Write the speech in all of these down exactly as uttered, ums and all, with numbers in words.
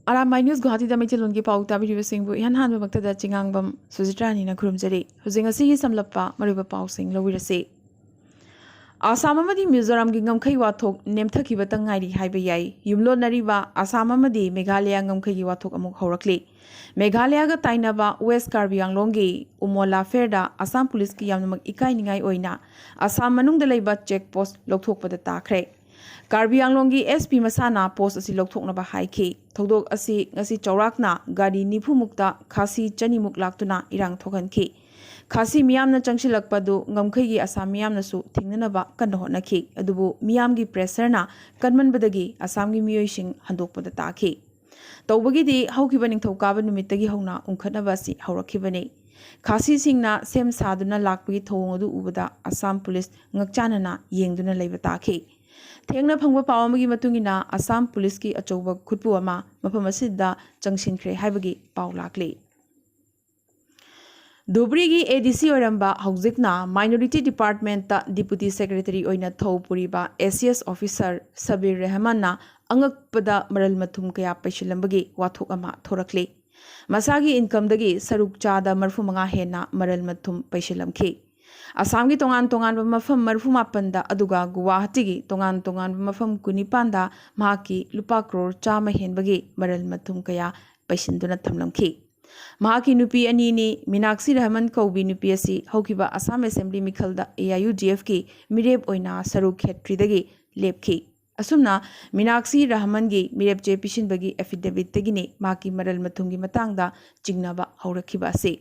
Arambai news ꯒꯨꯍꯥꯇꯤꯗ ꯃꯩꯇꯩꯂꯣꯟꯒꯤ ꯄꯥꯎ ꯇꯥꯕꯤꯔꯤꯕꯁꯤꯡꯕꯨ ꯏꯍꯥꯟ ꯍꯥꯟꯕꯃꯛꯇꯗ ꯆꯤꯉꯥꯡꯕꯝ ꯁꯨꯖꯤꯇ꯭ꯔꯥꯅꯤꯅ ꯈꯨꯔꯨꯝꯖꯔꯤ꯫ ꯍꯧꯖꯤꯛ ꯉꯁꯤꯒꯤ ꯁꯝꯂꯞꯄ ꯃꯔꯨꯑꯣꯏꯕ ꯄꯥꯎꯁꯤꯡ ꯂꯧꯕꯤꯔꯁꯤ꯫ ꯑꯁꯥꯝ ꯑꯃꯗꯤ ꯃꯤꯖꯣꯔꯥꯝꯒꯤ ꯉꯝꯈꯩ ꯋꯥꯊꯣꯛ ꯅꯦꯝꯊꯈꯤꯕꯇ ꯉꯥꯏꯔꯤ ꯍꯥꯏꯕ ꯌꯥꯏ꯫ ꯌꯨꯝꯂꯣꯟꯅꯔꯤꯕ ꯑꯁꯥꯝ ꯑꯃꯗꯤ ꯃꯦꯘꯥꯂꯌꯥ ꯉꯝꯈꯩꯒꯤ ꯋꯥꯊꯣꯛ ꯑꯃꯨꯛ ꯍꯧꯔꯛꯂꯤ꯫ ꯃꯦꯘꯥꯂꯌꯥꯒ ꯇꯥꯏꯅꯕ ꯋꯦꯁ ꯀꯥꯔꯕꯤ ꯑꯪꯂꯣꯡꯒꯤ ꯎꯃꯣꯂꯥꯐꯦꯔꯗ ꯑꯁꯥꯝ ꯄꯨꯂꯤꯁꯀꯤ ꯌꯥꯝꯅꯃꯛ ꯏꯀꯥꯏꯅꯤꯡꯉꯥꯏ ꯑꯣꯏꯅ ꯑꯁꯥꯝ ꯃꯅꯨꯡꯗ ꯂꯩꯕ ꯆꯦꯛ ꯄꯣꯁ ꯂꯧꯊꯣꯛꯄꯗ ꯇꯥꯈ꯭ꯔꯦ꯫ ꯀꯥꯔꯕꯤ ꯑꯪꯂꯣꯡꯒꯤ ꯑꯦꯁ ꯄꯤ ꯃꯁꯥꯅ ꯄꯣꯁ ꯑꯁꯤ ꯂꯧꯊꯣꯛꯅꯕ ꯍꯥꯏꯈꯤ꯫ ꯊꯧꯗꯣꯛ ꯑꯁꯤ ꯉꯁꯤ ꯆꯥꯎꯔꯥꯛꯅ ꯒꯥꯔꯤ ꯅꯤꯐꯨ ꯃꯨꯛꯇ ꯈꯥꯁꯤ ꯆꯅꯤ ꯃꯨꯛ ꯂꯥꯛꯇꯨꯅ ꯏꯔꯥꯡ ꯊꯣꯛꯍꯟꯈꯤ꯫ ꯈꯥꯁꯤ ꯃꯤꯌꯥꯝꯅ ꯆꯪꯁꯤꯜꯂꯛꯄ ꯑꯗꯨ ꯉꯝꯈꯩꯒꯤ ꯑꯁꯥꯝ ꯃꯤꯌꯥꯝꯅꯁꯨ ꯊꯤꯡꯅꯅꯕ ꯀꯟꯅ ꯍꯣꯠꯅꯈꯤ꯫ ꯑꯗꯨꯕꯨ ꯃꯤꯌꯥꯝꯒꯤ ꯄ꯭ꯔꯦꯁꯔꯅ ꯀꯟꯃꯟꯕꯗꯒꯤ ꯑꯁꯥꯝꯒꯤ ꯃꯤꯑꯣꯏꯁꯤꯡ ꯍꯟꯗꯣꯛꯄꯗ ꯇꯥꯈꯤ꯫ ꯇꯧꯕꯒꯤꯗꯤ ꯍꯧꯈꯤꯕ ꯅꯤꯡꯊꯧꯀꯥꯕ ꯅꯨꯃꯤꯠꯇꯒꯤ ꯍꯧꯅ ꯎꯪꯈꯠꯅꯕ ꯑꯁꯤ ꯍꯧꯔꯛꯈꯤꯕꯅꯤ꯫ ꯈꯥꯁꯤꯁꯤꯡꯅ ꯁꯦꯝ ꯁꯥꯗꯨꯅ ꯂꯥꯛꯄꯒꯤ ꯊꯧꯑꯣꯡ ꯑꯗꯨ ꯎꯕꯗ ꯑꯁꯥꯝ ꯄꯨꯂꯤꯁ ꯉꯛꯆꯥꯟꯅꯅ ꯌꯦꯡꯗꯨꯅ ꯂꯩꯕ ꯇꯥꯈꯤ꯫ ꯊꯦꯡꯅ ꯐꯪꯕ ꯄꯥꯎ ꯑꯃꯒꯤ ꯃꯇꯨꯡ ꯏꯟꯅ, ꯑꯁꯥꯝ ꯄꯨꯂꯤꯁꯀꯤ ꯑꯆꯧꯕ ꯈꯨꯠꯄꯨ ꯑꯃ ꯃꯐꯝ ꯑꯁꯤꯗ ꯆꯪꯁꯤꯟꯈ꯭ꯔꯦ ꯍꯥꯏꯕꯒꯤ ꯄꯥꯎ ꯂꯥꯛꯂꯤ꯫ ꯙꯨꯕ꯭ꯔꯤꯒꯤ ꯑꯦ ꯗꯤ ꯁꯤ ꯑꯣꯏꯔꯝꯕ, ꯍꯧꯖꯤꯛꯅ ꯃꯥꯏꯅꯣꯔꯤꯇꯤ ꯗꯤꯄꯥꯔꯠꯃꯦꯟꯠꯇ ꯗꯤꯄꯨꯇꯤ ꯁꯦꯀ꯭ꯔꯦꯇꯔꯤ ꯑꯣꯏꯅ ꯊꯧ ꯄꯨꯔꯤꯕ ꯑꯦ ꯁꯤ ꯑꯦꯁ ꯑꯣꯐꯤꯁꯔ ꯁꯕꯤꯔ ꯔꯦꯍꯃꯥꯟꯅ ꯑꯉꯛꯄꯗ ꯃꯔꯜ ꯃꯊꯨꯝ ꯀꯌꯥ ꯄꯩꯁꯤꯜꯂꯝꯕꯒꯤ ꯋꯥꯊꯣꯛ ꯑꯃ ꯊꯣꯔꯛꯂꯤ꯫ ꯃꯁꯥꯒꯤ ꯏꯟꯀꯝꯗꯒꯤ ꯁꯔꯨꯛ ꯆꯥꯗ ꯃꯔꯐꯨ ꯃꯉꯥ ꯍꯦꯟꯅ ꯃꯔꯜ ꯃꯊꯨꯝ ꯄꯩꯁꯤꯜꯂꯝꯈꯤ꯫ ꯑꯁꯥꯝꯒꯤ ꯇꯣꯉꯥꯟ ꯇꯣꯉꯥꯟꯕ ꯃꯐꯝ ꯃꯔꯐꯨ ꯃꯥꯄꯟꯗ, ꯑꯗꯨꯒ ꯒꯨꯋꯥꯍꯥꯇꯤꯒꯤ ꯇꯣꯉꯥꯟ ꯇꯣꯉꯥꯟꯕ ꯃꯐꯝ ꯀꯨꯟꯅꯤꯄꯥꯟꯗ ꯃꯍꯥꯛꯀꯤ ꯂꯨꯄꯥ ꯀ꯭ꯔꯣꯔ ꯆꯥꯝꯃ ꯍꯦꯟꯕꯒꯤ ꯃꯔꯜ ꯃꯊꯨꯝ ꯀꯌꯥ ꯄꯩꯁꯤꯟꯗꯨꯅ ꯊꯝꯂꯝꯈꯤ꯫ ꯃꯍꯥꯛꯀꯤ ꯅꯨꯄꯤ ꯑꯅꯤꯅꯤ꯫ ꯃꯤꯅꯥꯛꯁꯤ ꯔꯍꯃꯟ ꯀꯧꯕꯤ ꯅꯨꯄꯤ ꯑꯁꯤ ꯍꯧꯈꯤꯕ ꯑꯁꯥꯝ ꯑꯦꯁꯦꯝꯕ꯭ꯂꯤ ꯃꯤꯈꯜꯗ ꯑꯦ ꯑꯥꯏ ꯌꯨ ꯗꯤ ꯑꯦꯐꯀꯤ ꯃꯤꯔꯦꯞ ꯑꯣꯏꯅ ꯁꯔꯨꯛ ꯈꯦꯇ꯭ꯔꯤꯗꯒꯤ ꯂꯦꯞꯈꯤ꯫ ꯑꯁꯨꯝꯅ ꯃꯤꯅꯥꯛꯁꯤ ꯔꯍꯃꯟꯒꯤ ꯃꯤꯔꯦꯞ ꯆꯦ ꯄꯤꯁꯤꯟꯕꯒꯤ ꯑꯦꯐꯤꯗꯦꯕꯤꯠꯇꯒꯤꯅꯤ ꯃꯍꯥꯛꯀꯤ ꯃꯔꯜ ꯃꯊꯨꯝꯒꯤ ꯃꯇꯥꯡꯗ ꯆꯤꯡꯅꯕ ꯍꯧꯔꯛꯈꯤꯕ ꯑꯁꯤ꯫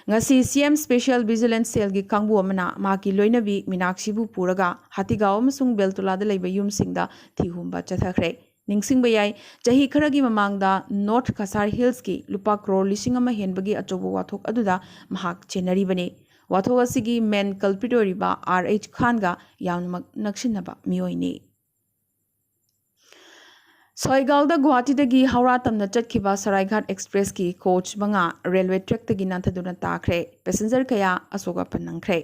ꯉꯁꯤ ꯁꯤ ꯑꯦꯝ ꯁ꯭ꯄꯦꯁꯤꯌꯦꯜ ꯚꯤꯖꯤꯂꯦꯟꯁ ꯁꯦꯜꯒꯤ ꯀꯥꯡꯕꯨ ꯑꯃꯅ ꯃꯍꯥꯛꯀꯤ ꯂꯣꯏꯅꯕꯤ ꯃꯤꯅꯥꯛꯁꯤꯕꯨ ꯄꯨꯔꯒ ꯍꯥꯇꯤꯒꯥꯎ ꯑꯃꯁꯨꯡ ꯕꯦꯜꯇꯣꯂꯥꯗ ꯂꯩꯕ ꯌꯨꯝꯁꯤꯡꯗ ꯊꯤꯍꯨꯝꯕ ꯆꯠꯊꯈ꯭ꯔꯦ꯫ ꯅꯤꯡꯁꯤꯡꯕ ꯌꯥꯏ, ꯆꯍꯤ ꯈꯔꯒꯤ ꯃꯃꯥꯡꯗ ꯅꯣꯔꯊ ꯀꯁꯥꯔ ꯍꯤꯜꯁꯀꯤ ꯂꯨꯄꯥ ꯀ꯭ꯔꯣꯔ ꯂꯤꯁꯤꯡ ꯑꯃ ꯍꯦꯟꯕꯒꯤ ꯑꯆꯧꯕ ꯋꯥꯊꯣꯛ ꯑꯗꯨꯗ ꯃꯍꯥꯛ ꯆꯦꯟꯅꯔꯤꯕꯅꯤ꯫ ꯋꯥꯊꯣꯛ ꯑꯁꯤꯒꯤ ꯃꯦꯟ ꯀꯜꯄ꯭ꯔꯤꯠ ꯑꯣꯏꯔꯤꯕ ꯑꯥꯔ ꯑꯩꯆ ꯈꯥꯟꯒ ꯌꯥꯝꯅꯃꯛ ꯅꯛꯁꯤꯟꯅꯕ ꯃꯤꯑꯣꯏꯅꯤ꯫ ꯁꯣꯏꯒꯥꯎꯗ ꯒꯨꯋꯥꯍꯥꯇꯤꯗꯒꯤ ꯍꯧꯔꯥ ꯇꯝꯅ ꯆꯠꯈꯤꯕ ꯁꯔꯥꯏꯘꯥꯠ ꯑꯦꯛꯁꯄ꯭ꯔꯦꯁꯀꯤ ꯀꯣꯆ ꯃꯉꯥ ꯔꯦꯜꯋꯦ ꯇ꯭ꯔꯦꯛꯇꯒꯤ ꯅꯥꯟꯊꯗꯨꯅ ꯇꯥꯈ꯭ꯔꯦ꯫ ꯄꯦꯁꯦꯟꯖꯔ ꯀꯌꯥ ꯑꯁꯣꯛ ꯑꯄꯟ ꯅꯪꯈ꯭ꯔꯦ꯫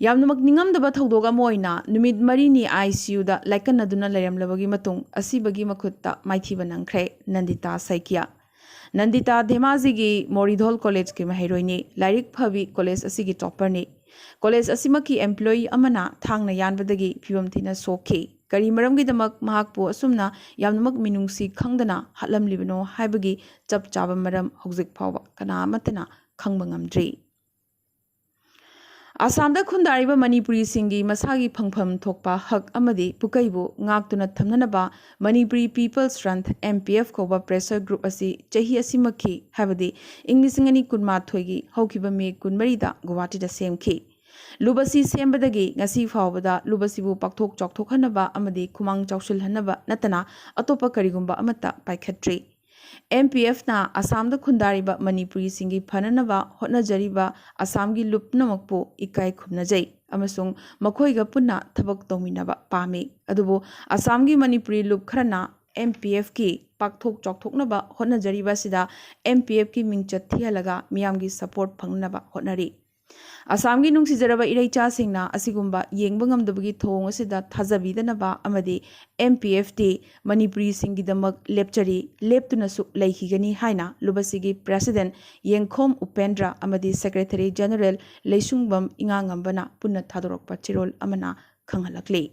ꯌꯥꯝꯅꯃꯛ ꯅꯤꯡꯉꯝꯗꯕ ꯊꯧꯗꯣꯛ ꯑꯃ ꯑꯣꯏꯅ ꯅꯨꯃꯤꯠ ꯃꯔꯤꯅꯤ ꯑꯥꯏ ꯁꯤ ꯌꯨꯗ ꯂꯥꯏꯀꯠꯅꯗꯨꯅ ꯂꯩꯔꯝꯂꯕꯒꯤ ꯃꯇꯨꯡ ꯑꯁꯤꯕꯒꯤ ꯃꯈꯨꯠꯇ ꯃꯥꯏꯊꯤꯕ ꯅꯪꯈ꯭ꯔꯦ ꯅꯟꯗꯤꯇꯥ ꯁꯩꯀꯤꯌꯥ꯫ ꯅꯟꯗꯤꯇꯥ ꯙꯦꯃꯥꯖꯤꯒꯤ ꯃꯣꯔꯤꯙꯣꯜ ꯀꯣꯂꯦꯖꯀꯤ ꯃꯍꯩꯔꯣꯏꯅꯤ꯫ ꯂꯥꯏꯔꯤꯛ ꯐꯕꯤ ꯀꯣꯂꯦꯖ ꯑꯁꯤꯒꯤ ꯇꯣꯞꯄꯔꯅꯤ꯫ ꯀꯣꯂꯦꯖ ꯑꯁꯤꯃꯛꯀꯤ ꯑꯦꯝꯄ꯭ꯂꯣꯌꯤ ꯑꯃꯅ ꯊꯥꯡꯅ ꯌꯥꯟꯕꯗꯒꯤ ꯐꯤꯕꯝ ꯊꯤꯅ ꯁꯣꯛꯈꯤ꯫ ꯀꯔꯤ ꯃꯔꯝꯒꯤꯗꯃꯛ ꯃꯍꯥꯛꯄꯨ ꯑꯁꯨꯝꯅ ꯌꯥꯝꯅꯃꯛ ꯃꯤꯅꯨꯡꯁꯤ ꯈꯪꯗꯅ ꯍꯥꯠꯂꯝꯂꯤꯕꯅꯣ ꯍꯥꯏꯕꯒꯤ ꯆꯞ ꯆꯥꯕ ꯃꯔꯝ ꯍꯧꯖꯤꯛ ꯐꯥꯎꯕ ꯀꯅꯥ ꯑꯃꯠꯇꯅ ꯈꯪꯕ ꯉꯝꯗ꯭ꯔꯤ꯫ ꯑꯁꯥꯝꯗ ꯈꯨꯟꯗꯥꯔꯤꯕ ꯃꯅꯤꯄꯨꯔꯤꯁꯤꯡꯒꯤ ꯃꯁꯥꯒꯤ ꯐꯪꯐꯝ ꯊꯣꯛꯄ ꯍꯛ ꯑꯃꯗꯤ ꯄꯨꯀꯩꯕꯨ ꯉꯥꯛꯇꯨꯅ ꯊꯝꯅꯅꯕ Manipuri peoples front, M P F, ꯀꯧꯕ ꯄ꯭ꯔꯦꯁꯔ ꯒ꯭ꯔꯨꯞ ꯑꯁꯤ ꯆꯍꯤ ꯑꯁꯤꯃꯛꯀꯤ, ꯍꯥꯏꯕꯗꯤ ꯏꯪ ꯂꯤꯁꯤꯡ ꯑꯅꯤ ꯀꯨꯟꯃꯥꯊꯣꯏꯒꯤ ꯍꯧꯈꯤꯕ ꯃꯦ ꯀꯨꯟꯃꯔꯤꯗ ꯒꯨꯋꯥꯍꯥꯇꯤꯗ ꯁꯦꯝꯈꯤ꯫ ꯂꯨꯞ ꯑꯁꯤ ꯁꯦꯝꯕꯗꯒꯤ ꯉꯁꯤ ꯐꯥꯎꯕꯗ ꯂꯨꯞ ꯑꯁꯤꯕꯨ ꯄꯥꯛꯊꯣꯛ ꯆꯥꯎꯊꯣꯛꯍꯟꯅꯕ ꯑꯃꯗꯤ ꯈꯨꯃꯥꯡ ꯆꯥꯎꯁꯤꯜꯍꯟꯅꯕ ꯅꯠꯇꯅ ꯑꯇꯣꯞꯄ ꯀꯔꯤꯒꯨꯝꯕ ꯑꯃꯠꯇ ꯄꯥꯏꯈꯠꯇ꯭ꯔꯤ꯫ ꯑꯦꯝ ꯄꯤ ꯑꯦꯐꯅ ꯑꯁꯥꯝꯗ ꯈꯨꯟꯗꯥꯔꯤꯕ ꯃꯅꯤꯄꯨꯔꯤꯁꯤꯡꯒꯤ ꯐꯅꯅꯕ ꯍꯣꯠꯅꯖꯔꯤꯕ ꯑꯁꯥꯝꯒꯤ ꯂꯨꯞ ꯄꯨꯝꯅꯃꯛꯄꯨ ꯏꯀꯥꯏ ꯈꯨꯝꯅꯖꯩ ꯑꯃꯁꯨꯡ ꯃꯈꯣꯏꯒ ꯄꯨꯟꯅ ꯊꯕꯛ ꯇꯧꯃꯤꯟꯅꯕ ꯄꯥꯝꯃꯤ꯫ ꯑꯗꯨꯕꯨ ꯑꯁꯥꯝꯒꯤ ꯃꯅꯤꯄꯨꯔꯤ ꯂꯨꯞ ꯈꯔꯅ ꯑꯦꯝ ꯄꯤ ꯑꯦꯐꯀꯤ ꯄꯥꯛꯊꯣꯛ ꯆꯥꯎꯊꯣꯛꯅꯕ ꯍꯣꯠꯅꯖꯔꯤꯕ ꯑꯁꯤꯗ ꯑꯦꯝ ꯄꯤ ꯑꯦꯐꯀꯤ ꯃꯤꯡꯆꯠ ꯊꯤꯍꯜꯂꯒ ꯃꯤꯌꯥꯝꯒꯤ ꯁꯄꯣꯔꯠ ꯐꯪꯅꯕ ꯍꯣꯠꯅꯔꯤ꯫ ꯑꯁꯥꯝꯒꯤ ꯅꯨꯡꯁꯤꯖꯔꯕ ꯏꯔꯩꯆꯥꯁꯤꯡꯅ ꯑꯁꯤꯒꯨꯝꯕ ꯌꯦꯡꯕ ꯉꯝꯗꯕꯒꯤ ꯊꯧꯑꯣꯡ ꯑꯁꯤꯗ ꯊꯥꯖꯕꯤꯗꯅꯕ ꯑꯃꯗꯤ ꯑꯦꯝ ꯄꯤ ꯑꯦꯐ ꯇꯤ ꯃꯅꯤꯄꯨꯔꯤꯁꯤꯡꯒꯤꯗꯃꯛ ꯂꯦꯞꯆꯔꯤ, ꯂꯦꯞꯇꯨꯅꯁꯨ ꯂꯩꯈꯤꯒꯅꯤ ꯍꯥꯏꯅ ꯂꯨꯞ ꯑꯁꯤꯒꯤ ꯄ꯭ꯔꯦꯁꯤꯗꯦꯟꯠ ꯌꯦꯡꯈꯣꯝ ꯎꯄꯦꯟꯗ꯭ꯔ ꯑꯃꯗꯤ ꯁꯦꯀ꯭ꯔꯦꯇꯔꯤ ꯖꯦꯅꯔꯦꯜ ꯂꯩꯁꯨꯡꯕꯝ ꯏꯉꯥꯉꯝꯕꯅ ꯄꯨꯟꯅ ꯊꯥꯗꯣꯔꯛꯄ ꯆꯦꯔꯣꯜ ꯑꯃꯅ ꯈꯪꯍꯜꯂꯛꯂꯤ꯫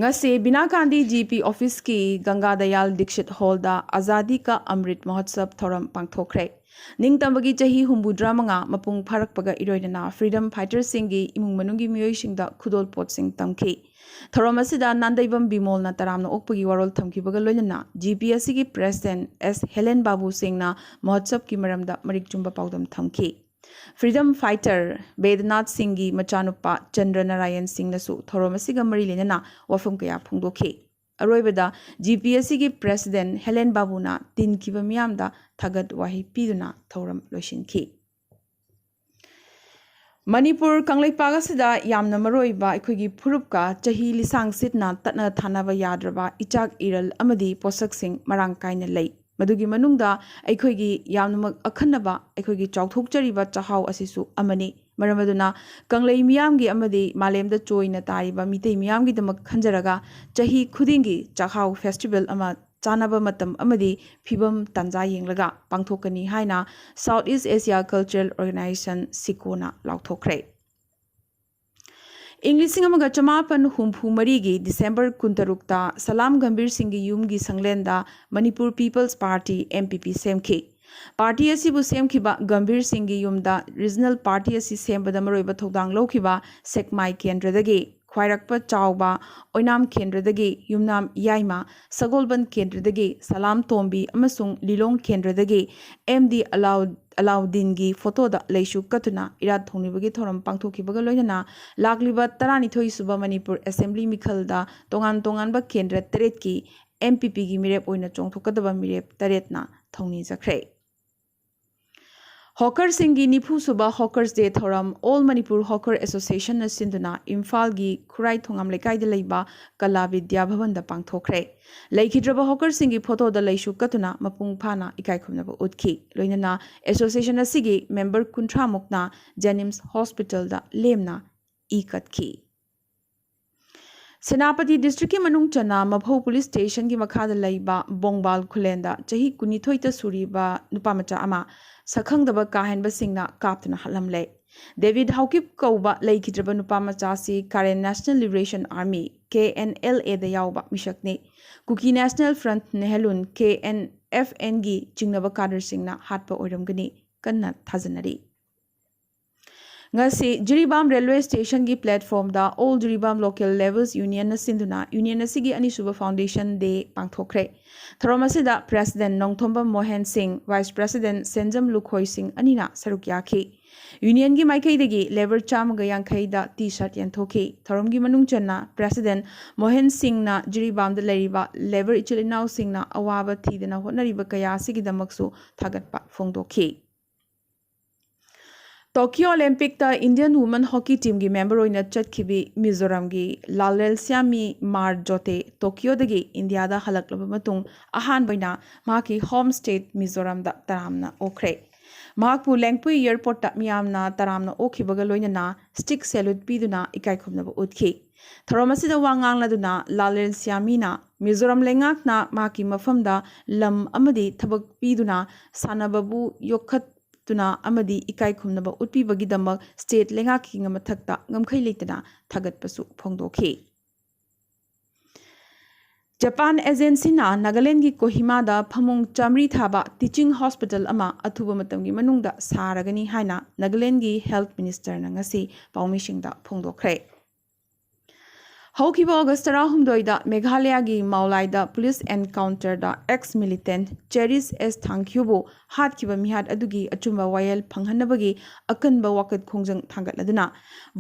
ꯉꯁꯤ ꯕꯤꯅꯥ ꯒꯥꯟꯙꯤ ꯖꯤ ꯄꯤ ꯑꯣꯐꯤꯁꯀꯤ ꯒꯪꯒꯥ ꯗꯌꯥꯜ ꯗꯤꯛꯁꯤꯠ ꯍꯣꯜꯗ ꯑꯖꯥꯗꯤ ꯀꯥ ꯑꯃ꯭ꯔꯤꯠ ꯃꯍꯣꯠꯁꯕ ꯊꯧꯔꯝ ꯄꯥꯡꯊꯣꯛꯈ꯭ꯔꯦ꯫ ꯅꯤꯡꯇꯝꯕꯒꯤ ꯆꯍꯤ ꯍꯨꯝꯐꯨꯇꯔꯥ ꯃꯉꯥ ꯃꯄꯨꯡ ꯐꯥꯔꯛꯄꯒ ꯏꯔꯣꯏꯅꯅ ꯐ꯭ꯔꯤꯗꯝ ꯐꯥꯏꯇꯔꯁꯤꯡꯒꯤ ꯏꯃꯨꯡ ꯃꯅꯨꯡꯒꯤ ꯃꯤꯑꯣꯏꯁꯤꯡꯗ ꯈꯨꯗꯣꯜꯄꯣꯠꯁꯤꯡ ꯇꯝꯈꯤ꯫ ꯊꯧꯔꯝ ꯑꯁꯤꯗ ꯅꯥꯟꯗꯩꯕꯝ ꯕꯤꯃꯣꯜꯅ ꯇꯔꯥꯝꯅ ꯑꯣꯛꯄꯒꯤ ꯋꯥꯔꯣꯜ ꯊꯝꯈꯤꯕꯒ ꯂꯣꯏꯅꯅ ꯖꯤ ꯄꯤ ꯑꯦꯁ ꯁꯤꯒꯤ ꯄ꯭ꯔꯦꯁꯤꯗꯦꯟꯠ ꯑꯦꯁ ꯍꯦꯂꯦꯟ ꯕꯥꯕꯨ ꯁꯤꯡꯅ ꯃꯍꯣꯠꯁꯕꯀꯤ ꯃꯔꯝꯗ ꯃꯔꯤꯛ ꯆꯨꯝꯕ ꯄꯥꯎꯗꯝ ꯊꯝꯈꯤ꯫ ꯐ꯭ꯔꯤꯗꯝ ꯐꯥꯏꯇꯔ ꯕꯦꯗꯅꯥꯊ ꯁꯤꯡꯒꯤ ꯃꯆꯥꯅꯨꯄꯥ ꯆꯟꯗ꯭ꯔ ꯅꯥꯔꯥꯌꯟ ꯁꯤꯡꯅꯁꯨ ꯊꯧꯔꯝ ꯑꯁꯤꯒ ꯃꯔꯤ ꯂꯩꯅꯅ ꯋꯥꯐꯝ ꯀꯌꯥ ꯐꯣꯡꯗꯣꯛꯈꯤ꯫ ꯑꯔꯣꯏꯕꯗ ꯖꯤ ꯄꯤ ꯑꯦꯁ ꯁꯤꯒꯤ ꯄ꯭ꯔꯦꯁꯤꯗꯦꯟꯠ ꯍꯦꯂꯦꯟ ꯕꯥꯕꯨꯅ ꯇꯤꯟꯈꯤꯕ ꯃꯤꯌꯥꯝꯗ ꯊꯥꯒꯠ ꯋꯥꯍꯩ ꯄꯤꯗꯨꯅ ꯊꯧꯔꯝ ꯂꯣꯏꯁꯤꯟꯈꯤ꯫ ꯃꯅꯤꯄꯨꯔ ꯀꯪꯂꯩꯄꯥꯛ ꯑꯁꯤꯗ ꯌꯥꯝꯅ ꯃꯔꯨꯑꯣꯏꯕ ꯑꯩꯈꯣꯏꯒꯤ ꯐꯨꯔꯨꯞꯀ ꯆꯍꯤ ꯂꯤꯁꯥꯡ ꯁꯤꯠꯅ ꯇꯠꯅ ꯊꯥꯅꯕ ꯌꯥꯗ꯭ꯔꯕ ꯏꯆꯥꯛ ꯏꯔꯜ ꯑꯃꯗꯤ ꯄꯣꯠꯁꯛꯁꯤꯡ ꯃꯔꯥꯡ ꯀꯥꯏꯅ ꯂꯩ꯫ ꯃꯗꯨꯒꯤ ꯃꯅꯨꯡꯗ ꯑꯩꯈꯣꯏꯒꯤ ꯌꯥꯝꯅꯃꯛ ꯑꯈꯟꯅꯕ ꯑꯩꯈꯣꯏꯒꯤ ꯆꯥꯎꯊꯣꯛꯆꯔꯤꯕ ꯆꯥꯛꯍꯥꯎ ꯑꯁꯤꯁꯨ ꯑꯃꯅꯤ꯫ ꯃꯔꯝ ꯑꯗꯨꯅ ꯀꯪꯂꯩ ꯃꯤꯌꯥꯝꯒꯤ ꯑꯃꯗꯤ ꯃꯥꯂꯦꯝꯗ ꯆꯣꯏꯅ ꯇꯥꯔꯤꯕ ꯃꯤꯇꯩ ꯃꯤꯌꯥꯝꯒꯤꯗꯃꯛ ꯈꯟꯖꯔꯒ ꯆꯍꯤ ꯈꯨꯗꯤꯡꯒꯤ ꯆꯥꯛꯍꯥꯎ ꯐꯦꯁꯇꯤꯚꯦꯜ ꯑꯃ ꯆꯥꯅꯕ ꯃꯇꯝ ꯑꯃꯗꯤ ꯐꯤꯕꯝ ꯇꯥꯟꯖꯥ ꯌꯦꯡꯂꯒ ꯄꯥꯡꯊꯣꯛꯀꯅꯤ ꯍꯥꯏꯅ South East Asia Cultural Organization, ꯁꯤꯀꯣꯅ ꯂꯥꯎꯊꯣꯛꯈ꯭ꯔꯦ꯫ ꯏꯪ ꯂꯤꯁꯤꯡ ꯑꯃꯒ ꯆꯃꯥꯄꯟ ꯍꯨꯝꯐꯨ ꯃꯔꯤꯒꯤ ꯗꯤꯁꯦꯝꯕꯔ ꯀꯨꯟꯇꯔꯨꯛꯇ ꯁꯂꯥꯝ ꯒꯝꯚꯤꯔ ꯁꯤꯡꯒꯤ ꯌꯨꯝꯒꯤ ꯁꯪꯂꯦꯟꯗ Manipur peoples party, M P P, ꯁꯦꯝꯈꯤ꯫ ꯄꯥꯔꯇꯤ ꯑꯁꯤꯕꯨ ꯁꯦꯝꯈꯤꯕ ꯒꯝꯚꯤꯔ ꯁꯤꯡꯒꯤ ꯌꯨꯝꯗ ꯔꯤꯖꯅꯦꯜ ꯄꯥꯔꯇꯤ ꯑꯁꯤ ꯁꯦꯝꯕꯗ ꯃꯔꯨꯑꯣꯏꯕ ꯊꯧꯗꯥꯡ ꯂꯧꯈꯤꯕ ꯁꯦꯛꯃꯥꯏ ꯀꯦꯟꯗ꯭ꯔꯗꯒꯤ ꯈ꯭ꯋꯥꯏꯔꯥꯛꯄ ꯆꯥꯎꯕ, ꯑꯣꯏꯅꯥꯝ ꯀꯦꯟꯗ꯭ꯔꯗꯒꯤ ꯌꯨꯝꯅꯥꯝ ꯌꯥꯏꯃ, ꯁꯒꯣꯜꯕꯟ ꯀꯦꯟꯗ꯭ꯔꯗꯒꯤ ꯁꯂꯥꯝ ꯇꯣꯝꯕꯤ ꯑꯃꯁꯨꯡ ꯂꯤꯂꯣꯡ ꯀꯦꯟꯗ꯭ꯔꯗꯒꯤ M D ꯑꯂꯥꯎ-, ꯑꯂꯥꯎꯗꯤꯟꯒꯤ ꯐꯣꯇꯣꯗ ꯂꯩꯁꯨ ꯀꯠꯇꯨꯅ ꯏꯔꯥꯠ ꯊꯧꯅꯤꯕꯒꯤ ꯊꯧꯔꯝ ꯄꯥꯡꯊꯣꯛꯈꯤꯕꯒ ꯂꯣꯏꯅꯅ ꯂꯥꯛꯂꯤꯕ ꯇꯔꯥꯅꯤꯊꯣꯏ ꯁꯨꯕ ꯃꯅꯤꯄꯨꯔ ꯑꯦꯁꯦꯝꯕ꯭ꯂꯤ ꯃꯤꯈꯜꯗ ꯇꯣꯉꯥꯟ ꯇꯣꯉꯥꯟꯕ ꯀꯦꯟꯗ꯭ꯔ ꯇꯔꯦꯠꯀꯤ M P P ꯒꯤ ꯃꯤꯔꯦꯞ ꯑꯣꯏꯅ ꯆꯣꯡꯊꯣꯛꯀꯗꯕ ꯃꯤꯔꯦꯞ ꯇꯔꯦꯠꯅ ꯊꯧꯅꯤꯖꯈ꯭ꯔꯦ꯫ ꯍꯣꯀꯔꯁꯤꯡꯒꯤ ꯅꯤꯐꯨ ꯁꯨꯕ ꯍꯣꯀꯔꯁ ꯗꯦ ꯊꯧꯔꯝ All Manipur Hawker Association ꯅ ꯁꯤꯟꯗꯨꯅ ꯏꯝꯐꯥꯜꯒꯤ ꯈꯨꯔꯥꯏ ꯊꯣꯉꯥꯝ ꯂꯩꯀꯥꯏꯗ ꯂꯩꯕ ꯀꯂꯥ ꯕꯤꯗ꯭ꯌꯥ ꯚꯕꯟꯗ ꯄꯥꯡꯊꯣꯛꯈ꯭ꯔꯦ꯫ ꯂꯩꯈꯤꯗ꯭ꯔꯕ ꯍꯣꯀꯔꯁꯤꯡꯒꯤ ꯐꯣꯇꯣꯗ ꯂꯩꯁꯨ ꯀꯠꯇꯨꯅ ꯃꯄꯨꯡ ꯐꯥꯅ ꯏꯀꯥꯏ ꯈꯨꯝꯅꯕ ꯎꯠꯈꯤ꯫ ꯂꯣꯏꯅꯅ ꯑꯦꯁꯣꯁꯤꯌꯦꯁꯟ ꯑꯁꯤꯒꯤ ꯃꯦꯝꯕꯔ ꯀꯨꯟꯊ꯭ꯔꯥ ꯃꯨꯛꯅ ꯖꯦꯅꯤꯝꯁ ꯍꯣꯁꯄꯤꯇꯥꯜꯗ ꯂꯦꯝꯅ ꯏ ꯀꯠꯈꯤ꯫ ꯁꯦꯅꯥꯄꯇꯤ ꯗꯤꯁꯇ꯭ꯔꯤꯛꯀꯤ ꯃꯅꯨꯡ ꯆꯟꯅ ꯃꯐꯧ ꯄꯨꯂꯤꯁ ꯁ꯭ꯇꯦꯁꯟꯒꯤ ꯃꯈꯥꯗ ꯂꯩꯕ ꯕꯣꯡꯕꯥꯜ ꯈꯨꯂꯦꯟꯗ ꯆꯍꯤ ꯀꯨꯟꯅꯤꯊꯣꯏꯇ ꯁꯨꯔꯤꯕ ꯅꯨꯄꯥ ꯃꯆꯥ ꯑꯃ ꯁꯛꯈꯪꯗꯕ ꯀꯥ ꯍꯦꯟꯕꯁꯤꯡꯅ ꯀꯥꯞꯇꯨꯅ ꯍꯥꯠꯂꯝꯂꯦ꯫ ꯗꯦꯕꯤꯗ ꯍꯥꯎꯀꯤꯞ ꯀꯧꯕ ꯂꯩꯈꯤꯗ꯭ꯔꯕ ꯅꯨꯄꯥ ꯃꯆꯥ ꯑꯁꯤ Karen National Liberation Army, K N L A ꯗ ꯌꯥꯎꯕ ꯃꯤꯁꯛꯅꯤ꯫ Kuki National Front, ꯅꯦꯍꯂꯨꯟ, K N F N ꯒꯤ ꯆꯤꯡꯅꯕ ꯀꯥꯗꯔꯁꯤꯡꯅ ꯍꯥꯠꯄ ꯑꯣꯏꯔꯝꯒꯅꯤ꯫ ꯀꯟꯅ ꯊꯥꯖꯅꯔꯤ꯫ ꯉꯁꯤ ꯖꯤꯔꯤꯕꯥꯝ ꯔꯦꯜꯋꯦ ꯁ꯭ꯇꯦꯁꯟꯒꯤ ꯄ꯭ꯂꯦꯠꯐꯣꯝꯗ All Jiribam Local Labourers Union ꯅ ꯁꯤꯟꯗꯨꯅ ꯌꯨꯅꯤꯌꯟ ꯑꯁꯤꯒꯤ ꯑꯅꯤꯁꯨꯕ ꯐꯥꯎꯟꯗꯦꯁꯟ ꯗꯦ ꯄꯥꯡꯊꯣꯛꯈ꯭ꯔꯦ꯫ ꯊꯧꯔꯝ ꯑꯁꯤꯗ ꯄ꯭ꯔꯦꯁꯤꯗꯦꯟꯠ ꯅꯣꯡꯊꯣꯝꯕꯝ ꯃꯣꯍꯦꯟ ꯁꯤꯡ, ꯚꯥꯏꯁ ꯄ꯭ꯔꯦꯁꯤꯗꯦꯟꯠ ꯁꯦꯟꯖꯝ ꯂꯨꯈꯣꯏ ꯁꯤꯡ ꯑꯅꯤꯅ ꯁꯔꯨꯛ ꯌꯥꯈꯤ꯫ ꯌꯨꯅꯤꯌꯟꯒꯤ ꯃꯥꯏꯀꯩꯗꯒꯤ ꯂꯦꯕꯔ ꯆꯥꯝꯃꯒ ꯌꯥꯡꯈꯩꯗ ꯇꯤ ꯁꯥꯔꯠ ꯌꯦꯟꯊꯣꯛꯈꯤ꯫ ꯊꯧꯔꯝꯒꯤ ꯃꯅꯨꯡ ꯆꯟꯅ ꯄ꯭ꯔꯦꯁꯤꯗꯦꯟꯠ ꯃꯣꯍꯦꯟ ꯁꯤꯡꯅ ꯖꯤꯔꯤꯕꯥꯝꯗ ꯂꯩꯔꯤꯕ ꯂꯦꯕꯔ ꯏꯆꯤꯜ ꯏꯅꯥꯎꯁꯤꯡꯅ ꯑꯋꯥꯕ ꯊꯤꯗꯅ ꯍꯣꯠꯅꯔꯤꯕ ꯀꯌꯥ ꯑꯁꯤꯒꯤꯗꯃꯛꯁꯨ ꯊꯥꯒꯠꯄ ꯐꯣꯡꯗꯣꯛꯈꯤ꯫ ꯇꯣꯀꯤꯌꯣ ꯑꯣꯂꯦꯝꯄꯤꯛꯇ ꯏꯟꯗꯤꯌꯟ ꯋꯨꯃꯟ ꯍꯣꯀꯤ ꯇꯤꯝꯒꯤ ꯃꯦꯝꯕꯔ ꯑꯣꯏꯅ ꯆꯠꯈꯤꯕꯤ ꯃꯤꯖꯣꯔꯥꯝꯒꯤ ꯂꯥꯜꯔꯦꯜꯁ꯭ꯌꯥꯃꯤ ꯃꯥꯔ ꯖꯣꯇꯦ ꯇꯣꯀꯤꯌꯣꯗꯒꯤ ꯏꯟꯗꯤꯌꯥꯗ ꯍꯜꯂꯛꯂꯕ ꯃꯇꯨꯡ ꯑꯍꯥꯟꯕ ꯑꯣꯏꯅ ꯃꯍꯥꯛꯀꯤ ꯍꯣꯝ ꯁ꯭ꯇꯦꯠ ꯃꯤꯖꯣꯔꯥꯝꯗ ꯇꯔꯥꯝꯅ ꯑꯣꯛꯈ꯭ꯔꯦ꯫ ꯃꯍꯥꯛꯄꯨ ꯂꯦꯡꯄꯨꯏ ꯑꯦꯌꯔꯄꯣꯔꯠꯇ ꯃꯤꯌꯥꯝꯅ ꯇꯔꯥꯝꯅ ꯑꯣꯛꯈꯤꯕꯒ ꯂꯣꯏꯅꯅ ꯁ꯭ꯇꯤꯛ ꯁꯦꯂꯨꯠ ꯄꯤꯗꯨꯅ ꯏꯀꯥꯏꯈꯨꯝꯅꯕ ꯎꯠꯈꯤ꯫ ꯊꯧꯔꯝ ꯑꯁꯤꯗ ꯋꯥ ꯉꯥꯡꯂꯗꯨꯅ ꯂꯥꯜ ꯔꯦꯟꯁꯤꯌꯥꯃꯤꯅ ꯃꯤꯖꯣꯔꯥꯝ ꯂꯩꯉꯥꯛꯅ ꯃꯍꯥꯛꯀꯤ ꯃꯐꯝꯗ ꯂꯝ ꯑꯃꯗꯤ ꯊꯕꯛ ꯄꯤꯗꯨꯅ ꯁꯥꯟꯅꯕꯕꯨ ꯌꯣꯛꯈꯠꯇꯨꯅ ꯑꯃꯗꯤ ꯏꯀꯥꯏ ꯈꯨꯝꯅꯕ ꯎꯠꯄꯤꯕꯒꯤꯗꯃꯛ ꯁ꯭ꯇꯦꯠ ꯂꯩꯉꯥꯛꯀꯤ ꯃꯊꯛꯇ ꯉꯝꯈꯩ ꯂꯩꯇꯅ ꯊꯥꯒꯠꯄꯁꯨ ꯐꯣꯡꯗꯣꯛꯈꯤ꯫ ꯖꯄꯥꯟ ꯑꯦꯖꯦꯟꯁꯤꯅ ꯅꯥꯒꯥꯂꯦꯟꯒꯤ ꯀꯣꯍꯤꯃꯥꯗ ꯐꯃꯨꯡ ꯆꯥꯃꯔꯤ ꯊꯥꯕ ꯇꯤꯆꯤꯡ ꯍꯣꯁꯄꯤꯇꯥꯜ ꯑꯃ ꯑꯊꯨꯕ ꯃꯇꯝꯒꯤ ꯃꯅꯨꯡꯗ ꯁꯥꯔꯒꯅꯤ ꯍꯥꯏꯅ ꯅꯥꯒꯥꯂꯦꯟꯒꯤ ꯍꯦꯜꯊ ꯃꯤꯅꯤꯁꯇꯔꯅ ꯉꯁꯤ ꯄꯥꯎꯃꯤꯁꯤꯡꯗ ꯐꯣꯡꯗꯣꯛꯈ꯭ꯔꯦ꯫ ꯍꯧꯈꯤꯕ ꯑꯣꯒꯁ ꯇꯔꯥꯍꯨꯝꯗꯣꯏꯗ ꯃꯦꯘꯥꯂꯌꯥꯒꯤ ꯃꯥꯎꯂꯥꯏꯗ ꯄꯨꯂꯤꯁ ꯑꯦꯟꯀꯥꯎꯟꯇꯔꯗ ꯑꯦꯛꯁ ꯃꯤꯂꯤꯇꯦꯟꯠ ꯆꯦꯔꯤꯁ ꯑꯦꯁ ꯊꯥꯡꯈ꯭ꯌꯨꯕꯨ ꯍꯥꯠꯈꯤꯕ ꯃꯤꯍꯥꯠ ꯑꯗꯨꯒꯤ ꯑꯆꯨꯝꯕ ꯋꯥꯌꯦꯜ ꯐꯪꯍꯟꯅꯕꯒꯤ ꯑꯀꯟꯕ ꯋꯥꯀꯠ ꯈꯣꯡꯖꯪ ꯊꯥꯡꯒꯠꯂꯗꯨꯅ